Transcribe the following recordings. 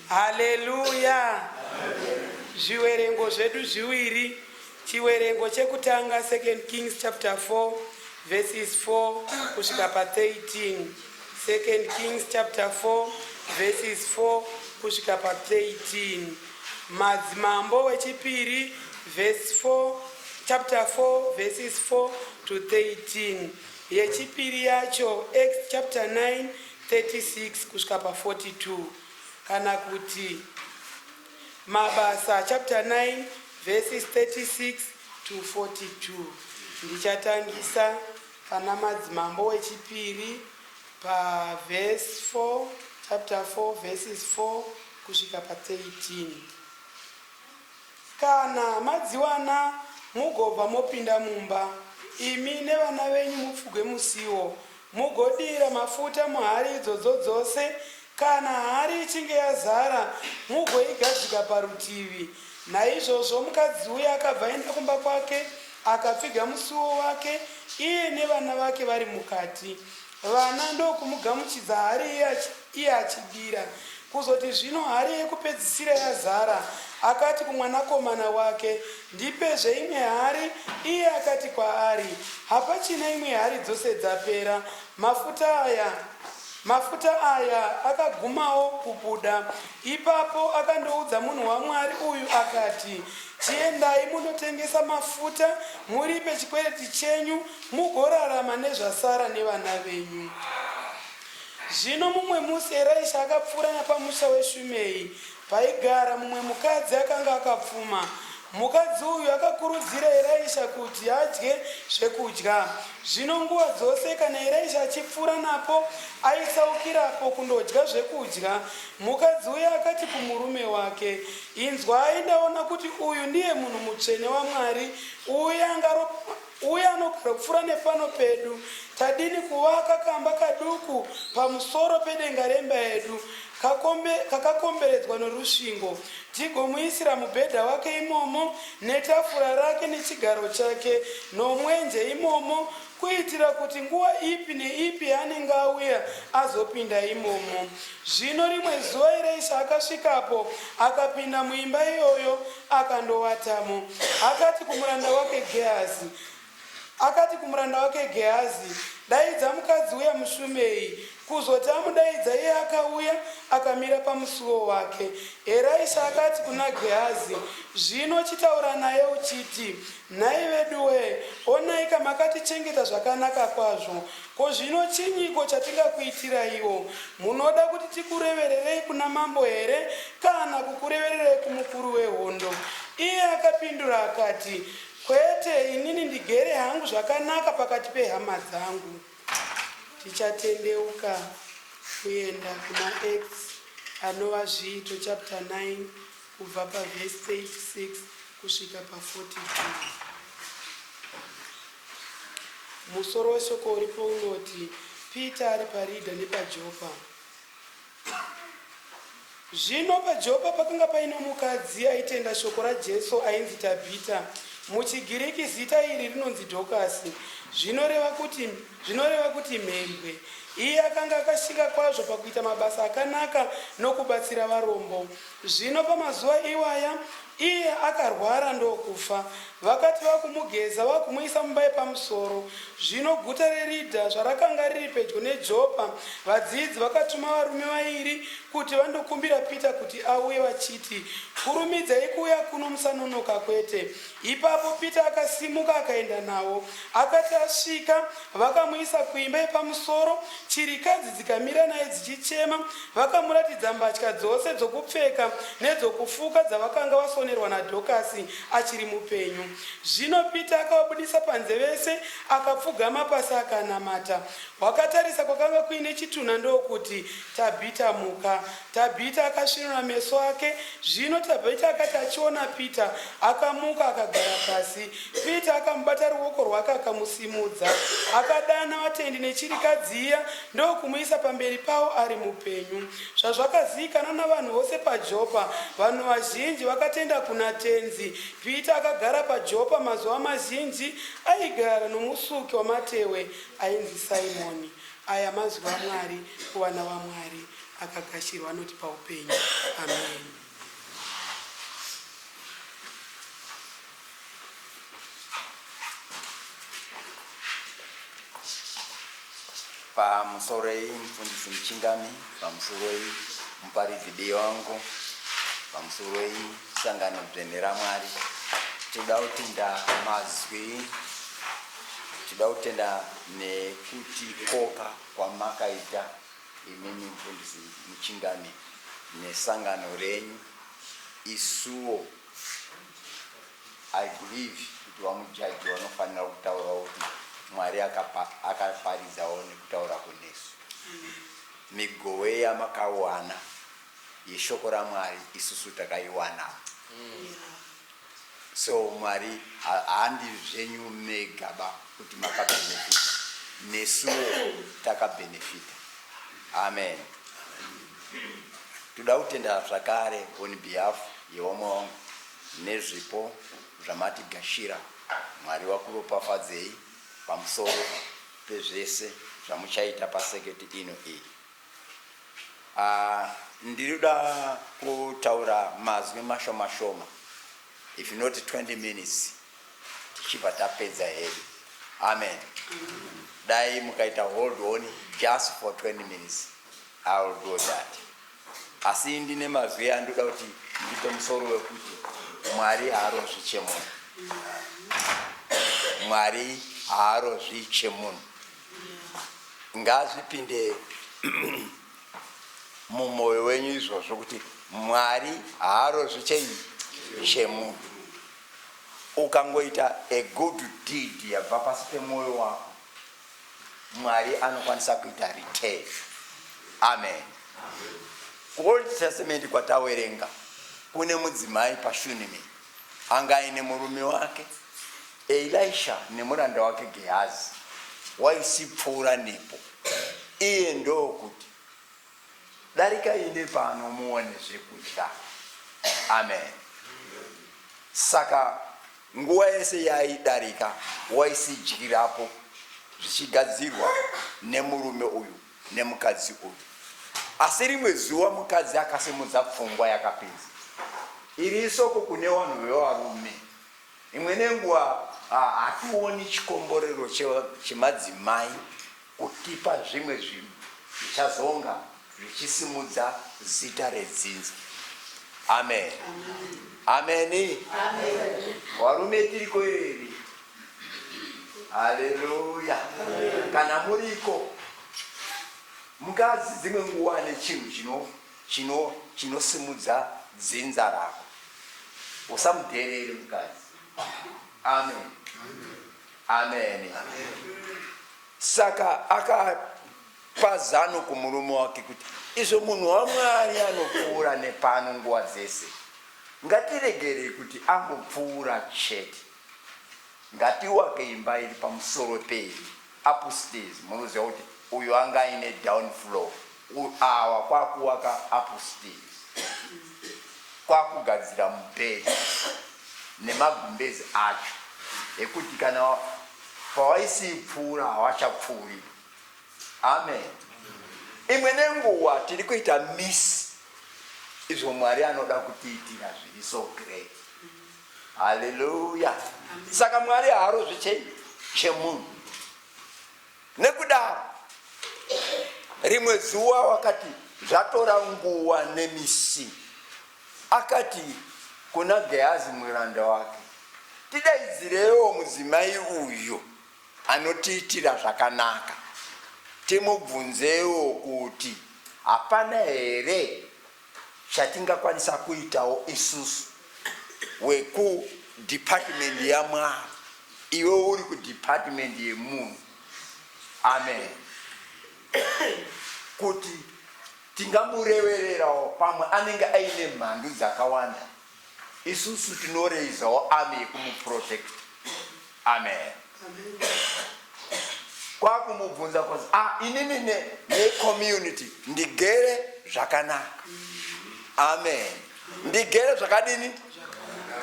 Haleluya! Zviwerengo zvedu zviwiri, chiwerengo chekutanga 2 Kings chapter 4 verses 4 kusvika pa 13. 2 Kings chapter 4 verses 4 kusvika pa 13. Madzimambo wechipiri verse 4 chapter 4 verses 4 to 13. Yechipiri yacho Acts chapter 9 36 kusvika pa 42 kana kuti Mabasa chapter 9 verses 36 to 42. Ndichatangisa pana Madzimambo wechipiri pa verse 4 chapter 4 verses 4 kusvika pa 13. Kana madziwana mugobva mopinda mumba, imi nevana venyu mupfugwe musiwo, Mugodira mafuta muhari idzodzo dzose, kana hari ichinge yazara, mugoigadzika parutivi. Naizvozvo mukadzi uya akabva aenda kumba kwake, akapfiga musuo wake, iye nevana vake vari mukati. Vana ndokumugamuchidza hari iye achidira. Kuzoti zvino hari yekupedzisira yazara, akati kumwanakomana wake, Ndipezve imwe hari. Iye akati kwaari, Hapachina imwe hari, dzose dzapera. Mafuta aya mafuta aya akagumawo kubuda. Ipapo akandoudza munhu waMwari uyu akati, Chiendai mundotengesa mafuta muripe chikwereti chenyu mugorarama nezvasara nevana venyu. Zvino mumwe musi Erisha akapfuura napamusha weShumei, paigara mumwe mukadzi akanga akapfuma. Mukadzi uyu akakurudzira Erisha kuti adye zvekudya. Zvino nguva dzose kana Erisha achipfuura napo, aitsaukirapo kundodya zvekudya. Mukadzi uya akati kumurume wake, Inzwai, ndaona kuti uyu ndiye munhu mutsvene waMwari, uya Uye anogara kupfuura nepano pedu. Tadini kuvaka kamba kaduku pamusoro pedenga remba yedu, kakombe, kakakomberedzwa norusvingo, tigomuisira mubhedha wake imomo, netafura rake nechigaro chake, nomwenje imomo, kuitira kuti nguva ipi neipi yaanenge auya azopinda imomo. Zvino rimwe zuva Erisha akasvikapo, akapinda muimba iyoyo, akandowatamo. Akati kumuranda wake Gehazi, akati kumuranda wake Gehazi, Daidza mukadzi uya muShumei. Kuzoti amudaidza, iye akauya, akamira pamusuo wake. Erisha akati kuna Gehazi, Zvino chitaura naye uchiti, Nhai veduwee, onaika makatichengeta zvakanaka kwazvo. Ko zvino chinyiko chatingakuitiraiwo? Munoda kuti tikurevererei kuna mambo here kana kukurevererai kumukuru wehondo? Iye akapindura akati, Kwete, inini ndigere hangu zvakanaka pakati pehama dzangu. Tichatendeuka kuenda kuna Acts anova Zviito chapter 9 kubva pavhesi 36 kusvika pa 42. Musoro weshoko uripo unoti, Peter ari paRidha nepaJopa. Zvino paJopa pakanga paine mukadzi aitenda shoko raJesu ainzi Tabhita. MuchiGiriki zita iri rinonzi Dhokasi, zvinoreva kuti, zvinoreva kuti mhembwe. Iye akanga akashinga kwazvo pakuita mabasa akanaka nokubatsira varombo. Zvino pamazuva iwaya iye akarwara ndokufa. Vakati vakumugeza vakumuisa mumba yepamusoro. Zvino guta reRidha zvarakanga riri pedyo neJopa, vadzidzi vakatuma varume vairi kuti vandokumbira Pita kuti auye vachiti, Kurumidzai kuuya kuno musanonoka kwete. Ipapo Pita akasimuka akaenda navo. Akati asvika, vakamuisa kuimba yepamusoro, chirikadzi dzikamira naye dzichichema, vakamuratidza mbatya dzose dzokupfeka nedzokufuka dzavakanga vasonerwa naDhokasi achiri mupenyu. Zvino Pita akavabudisa panze vese, akapfugama pasi akanamata. Wakatarisa kwakanga kuine chitunha ndokuti, Tabhita, muka. Tabhita akasvinura meso ake. Zvino Tabhita akati achiona Pita, akamuka akagara pasi. Pita akamubata ruoko rwake akamusimudza. Akadana vatendi nechirikadzi iya ndokumuisa pamberi pavo ari mupenyu. Zvazvakazivikanwa navanhu vose paJopa, vanhu vazhinji vakatenda kuna Tenzi. Pita akagara paJopa mazuva mazhinji, aigara nomusuki wamatehwe ainzi Simoni. Aya mazwi aMwari kuvana vaMwari akagashirwa anotipa upenyu. Amen. Pamusoroi mufundisi Muchingami, pamusoroi muparidzi Biwangu, pamusoroi sangano dzvene raMwari. Tinoda kutenda mazwi, tinoda kutenda nekutikoka kwamakaita imimi mufundisi Muchingami nesangano renyu. Isuwo I believe kuti vaMujaji vanofanira kutaurawo kuti Mwari akaparidzawo nekutaura kunesu. Migove yamakawana yeshoko raMwari isusu takaiwanawo. So Mwari handi zvenyu mega ba kuti makabhenefita, nesuwo takabhenefita. Amen. Toda kutenda zvakare on behalf yevamwe vangu nezvipo zvamatigashira. Mwari vakuropafadzei pamusoro pezvese zvamuchaita paseketi ino iyi. Ah, ndinoda kutaura mazwi mashoma shoma if not 20 minutes tichibva tapedza hedu. Amen. Dai mukaita hold on just for 20 minutes. I will do that. Asi ndine mazwi andoda kuti ndipe musoro wekuti Mwari haarozvi chemunhu. Mwari haarozvi chemunhu. Ngazvipinde mumwoyo wenyu izvozvo kuti Mwari haarozvi chei chemunhu. Ukangoita a good deed yabva pasi pemwoyo wako Mwari anokwanisa kuita return. Amen. KuOld Testament kwatawerenga kune mudzimai paShunimi anga aine murume wake Elisha nemuranda wake Gehazi waisipfuura nepo iye ndokuti darikai nepano muone zvekudya. Amen. Saka Nguva yese yaaidarika waisidyirapo zvichigadzirwa nemurume uyu nemukadzi uyu. Asi rimwe zuva mukadzi akasimudza pfungwa yakapinza. Iri isoko kune vanhu vevarume. Imwe nenguva hationi chikomborero chemadzimai kutipa zvimwe zvinhu zvichazonga zvichisimudza zita redzinza. Amen. Ameni. Varume tiriko here? Haleluya. Kana muriko, mukadzi dzimwe nguva ane chinhu chino chino chinosimudza dzinza rako. Usamudherere mukadzi. Amen. Amen. Saka akapa zano kumurume wake kuti izvo munhu waMwari anopfuura nepano nguva dzese, ngatiregerei kuti angopfuura chete. Ngatiwake imba iri pamusoro pedu, upstairs. Munoziva kuti uyu anga aine down floor, awa kwakuwaka upstairs, kwakugadzira mubhedha nemagumbezi acho ekuti kana pawaisipfuura hawachapfuuri. Amen. Imwe nenguva tiri kuita miss izvo Mwari anoda kutiitira zviri so great. Haleluya. Saka Mwari haarozvi chei chemunhu. Nekudaro rimwe zuva wakati zvatora nguva nemisi Akati kuna Gehazi muranda wake, Tidaidzirewo mudzimai uyu anotiitira zvakanaka, timubvunzewo kuti hapana here chatingakwanisa kuitawo isusu wekudepartment yaMwari, iwe uri kudepartment yemunhu. Amen. Kuti Tingamurevererawo pamwe anenge aine mhandu dzakawanda isusu tinoreizawo army yekumuprotect. Amen. Kwakumubvunza kwanzi ah, inini necommunity ne ndigere zvakanaka. Amen. Ndigere zvakadini?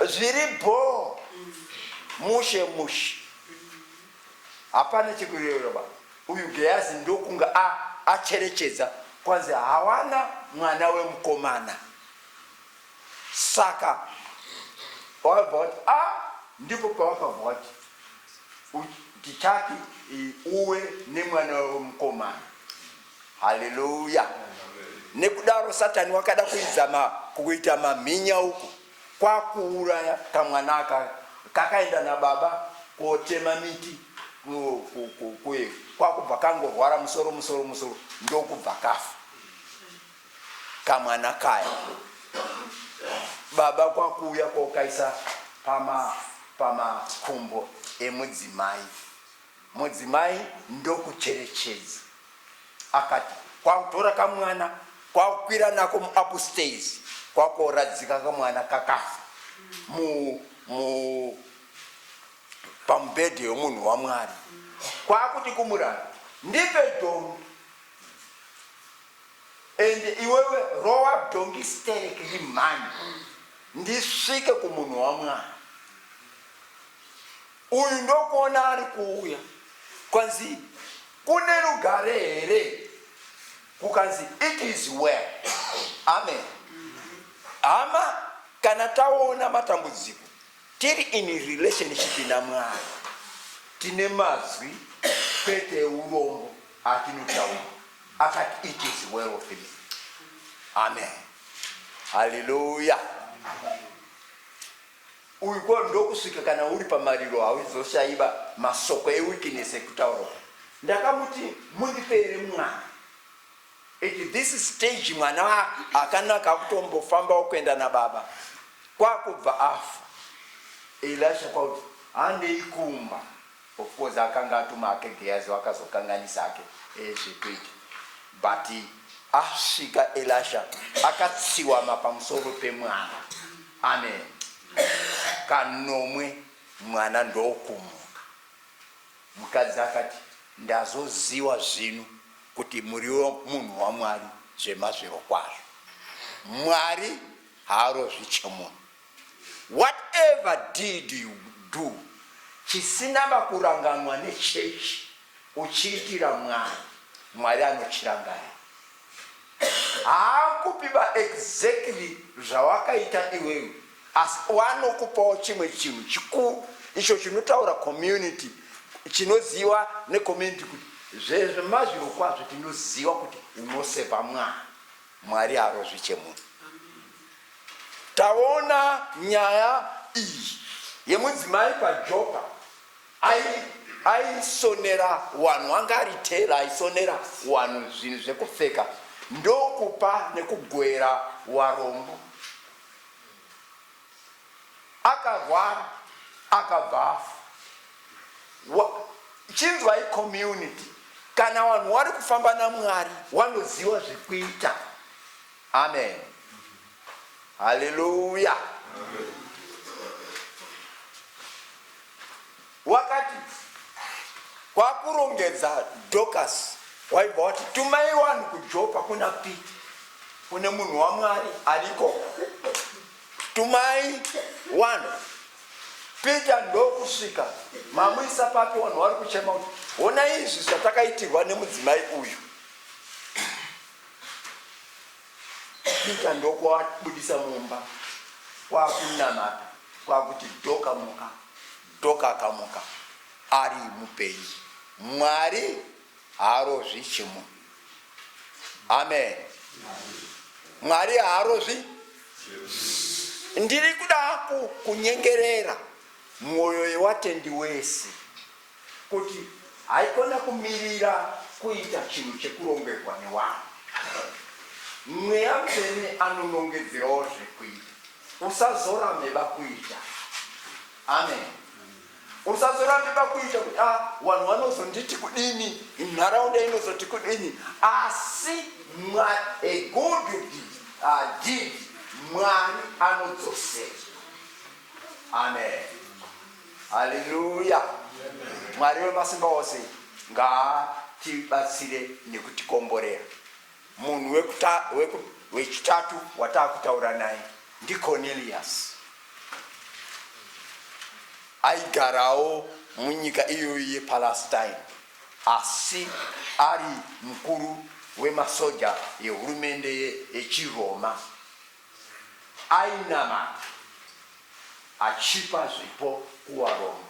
Zviri bhoo. Mushe mushe. Hapana chekurevera ba. Uyu Gehazi ndokunga a acherechedza kwanzi hawana mwana wemukomana. Saka wakabva wati a ndipo pawakabva wati. Tichati uwe nemwana wemukomana. Haleluya! Nekudaro Satani wakada kuidza ma, kuita mamhinya uku kwakuuraya kamwana aka kakaenda nababa kotema miti kuye kwakubva kangorwara musoro musoro musoro ndokubva kafa kamwana kaya. Baba kwakuuya kokaisa pama pamakumbo emudzimai. Mudzimai ndokucherechedza akati kwakutora kamwana kwakukwira nako muupstairs kwakoradzika kamwana kakafa mu, mu pamubhedhe wemunhu waMwari kwakuti kumuranda ndipe dhongi and iwewe rova dhongi sterek rimhanye ndisvike kumunhu waMwari. Uyu ndokuona ari kuuya kwanzi kune rugare here kukanzi it is well. Amen. Hama kana taona matambudziko tiri in relationship naMwari tine mazwi kwete eurombo atinotaura akati it is well with me. Amen. Hallelujah. Uyu ko ndokusvika kana uri pamariro hauzoshaiba masoko eweakness ekutaura uku. Ndakamuti mundipe here mwana. At this stage mwana akanaka akutombofambawo kuenda nababa kwakubva afa. Elisha kwakuti handei kumba. Of course akanga atuma hake Gehazi wakazokanganisa hake zvekuita but asvika Elisha akatsiwama pamusoro pemwana. Amen. Kanomwe mwana ndokumuka. Mukadzi akati ndazoziwa zvino kuti muri munhu waMwari zvemazvirokwazvo. Mwari haarozvi chemunhu. Whatever deed you do chisina kuranganwa nechurch uchiitira Mwari, Mwari anochirangarira. Haakupi ba exactly zvawakaita iwewe asi wanokupawo chimwe chinhu chikuru icho chinotaura community chinoziva necommunity kuti zvezvemazvirokwazvo tinoziva kuti unoseva Mwari. Mwari haarozvi chemunhu. Taona nyaya iyi yemudzimai paJopa aisonera wanhu, anga ari tela aisonera wanhu zvinhu zvekupfeka ndokupa nekugwera warombo. Akarwara akabva afa. Chinzwai community, kana vanhu wari kufamba naMwari wanoziwa zvekuita. Amen. Haleluya. Wakati kwakurongedza Dorcas waibva wati tumai vanhu kuJopa kuna Peter kune munhu waMwari ariko tumai vanhu. Peter ndokusvika mamuisa papi vanhu vari kuchema kuti hona izvi zvatakaitirwa nemudzimai uyu. Peter ndokuabudisa mumba kwakunamata kwakuti Doka muka. Doka akamuka ari mupenyu. Mwari haarozvi chimunhu. Amen. Mwari haarozvi. Ndiri kuda kunyengerera mwoyo yewatendi wese kuti haikona kumirira kuita chinhu chekurongerwa newanhu. Mweya Mutsvene anonongedzerawo zvekuita. Usazorambe bakuita. Amen. Usazorambe bakuita kuti ah, wanhu wanozonditi kudini, nharaunda inozoti kudini, asi a good deed Mwari anodzosera. Amen. Haleluya. Mwari wemasimba ose ngaatibatsire nekutikomborera. Munhu wechitatu wataakutaura naye ndiCornelius. Aigarawo munyika iyoyi yePalestine asi ari mukuru wemasoja yehurumende yechiRoma. Ainamata achipa zvipo kuvaRoma.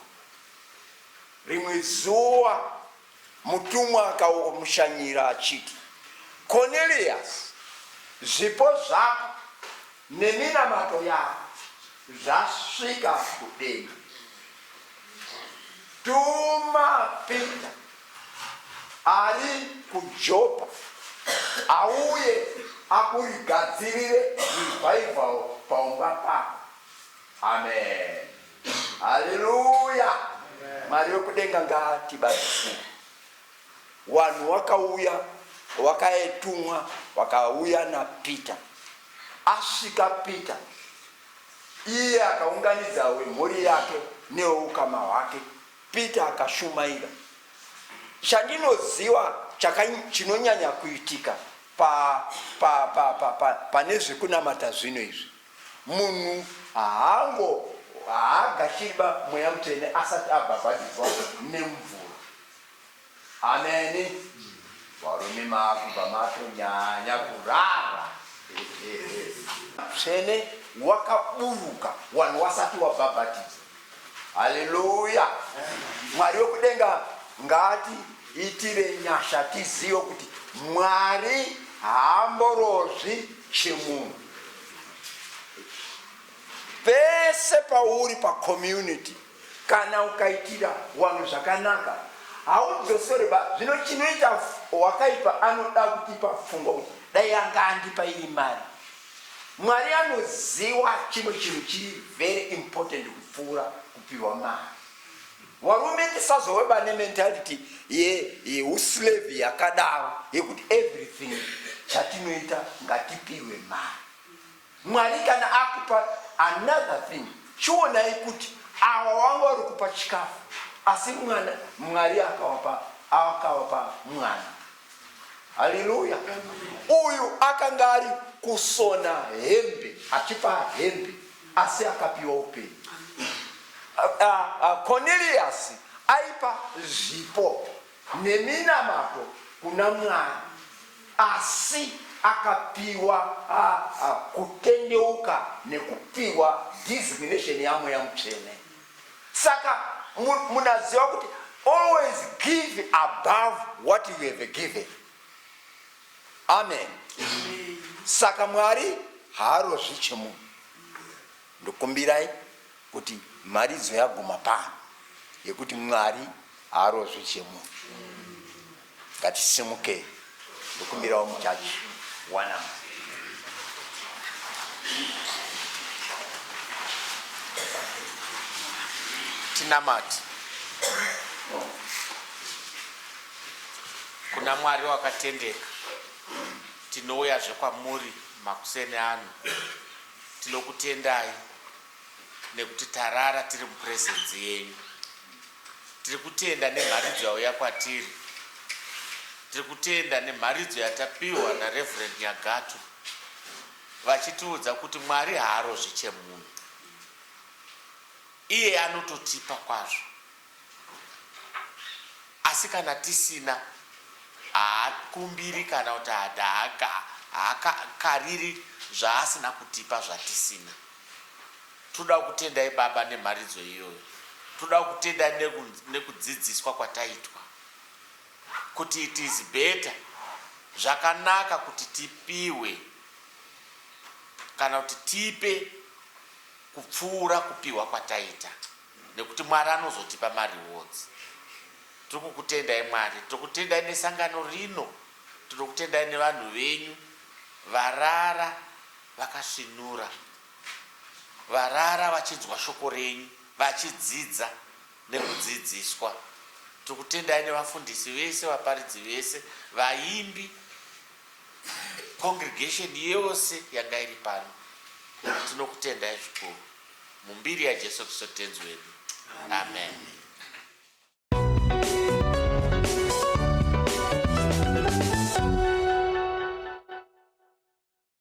Rimwe zuva mutumwa akamushanyira achiti, Koniriyasi, zvipo zvako neminamato yako zvasvika kudenga. Tuma Pita ari kuJopa auye akurigadzirire revival paumba pako. Amen. Haleluya. Mwari wekudenga ngaatibatsire. Wanhu wakauya wakaetumwa wakauya naPeter. Asvika Peter iye akaunganidza wemhuri yake neweukama hwake. Peter akashumaira. Chandinoziva chinonyanya kuitika pa, pa, pa, pa, pa, pane zvekunamata zvino izvi Munhu haango haagashiriba Mweya Mutsvene asati abhabhatidzwa nemvura. Ameni. Varume maakubva matonyanya kurara. Tsvene wakaburuka wanhu wasati wabhabhatidzwa. Haleluya. Mwari wekudenga ngaati itire nyasha tizive kuti Mwari haamborozvi chemunhu. Pese pauri pacommunity kana ukaitira wanhu zvakanaka haudzosore ba zvino chinoita wakaipa anoda kutipa pfungwa kuti dai anga andipa iri mari Mwari anoziwa chimwe chinhu chiri very important kupfuura kupiwa mari. Warume tisazoveba nementality yeuslave yakadaro yekuti everything chatinoita ngatipiwe mari. Mwari kana akupa another thing chionai kuti awa wanga uri kupa chikafu asi mwana Mwari akawapa akawapa mwana. Haleluya! Uyu akanga ari kusona hembe achipa hembe asi akapiwa upenyu. Cornelius aipa zvipo neminamato kuna Mwari asi akapiwa kutendeuka nekupiwa designation yaMweya Mutsvene. Saka munaziva kuti always give above what you have given. Amen. Saka Mwari haarozvi chemunhu. Ndokumbirai kuti mharidzo yaguma pano yekuti Mwari haarozvi chemunhu. Ngatisimukei. Ndokumbirawo mujaji wanama. Tinamate. Kuna Mwari wakatendeka, tinouyazve kwamuri makuseni ano. Tinokutendai nekuti tarara tiri mupresence yenyu. Tiri kutenda nemharidzo yauya kwatiri. Tiri kutenda nemharidzo yatapiwa naReverend Nyagato vachitiudza kuti Mwari haarozvi chemunhu. Iye anototipa kwazvo. Asi kana tisina haakumbiri kana kuti haakariri zvaasina kutipa zvatisina. Toda kukutendai Baba nemharidzo iyoyo. Toda kukutendai nekudzidziswa kwataitwa kuti it is better, zvakanaka kuti tipiwe kana kuti tipe kupfuura kupiwa kwataita nekuti Mwari anozotipa marewards. Tiri kukutendai Mwari, tiri kutendai nesangano rino, tiri kutendai nevanhu venyu varara vakasvinura. Varara vachinzwa shoko renyu, vachidzidza nekudzidziswa. Tokutendai nevafundisi vese, vaparidzi vese, vaimbi, congregation yose yanga iri pano. Tinokutendai zvikuru. Mumbiri yaJesu Kristu Tenzi wedu. Amen.